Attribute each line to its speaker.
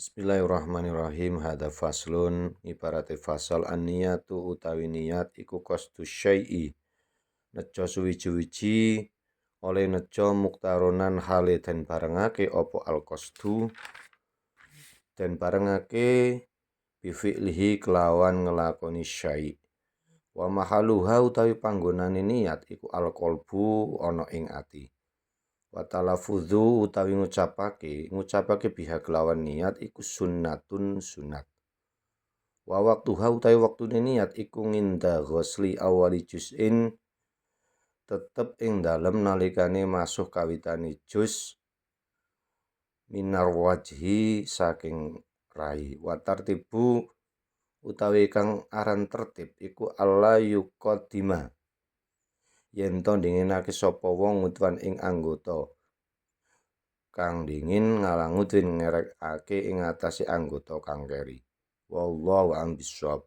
Speaker 1: Bismillahirrahmanirrahim. Hadza faslun, ibarate fasal. An-niyatu utawi niat iku qasdu syai'i, nejo suwiji-wiji oleh nejo muktaronan hale den barengake apa al-qasdu, den barengake bifi'lihi kelawan ngelakoni syai'. Wa mahaluha utawi panggonane niat iku al-qalbu ana ing ati. Wa talafudzu utawi ngucapake biha kelawan niat iku sunnatun sunat. Wa waktuha utawi waktune niat iku nginda ghusli awali juz'in, tetep ing dalem nalikane masuh kawitane juz minar wajhi saking rai. Wa tartibu utawi kang aran tertib iku alla yuqaddima, yen to ndinginake sapa wong udwan ing anggota kang dingin ngalang udwin ngerekake ing atase anggota kang keri. Wallahu a'lam bishawab.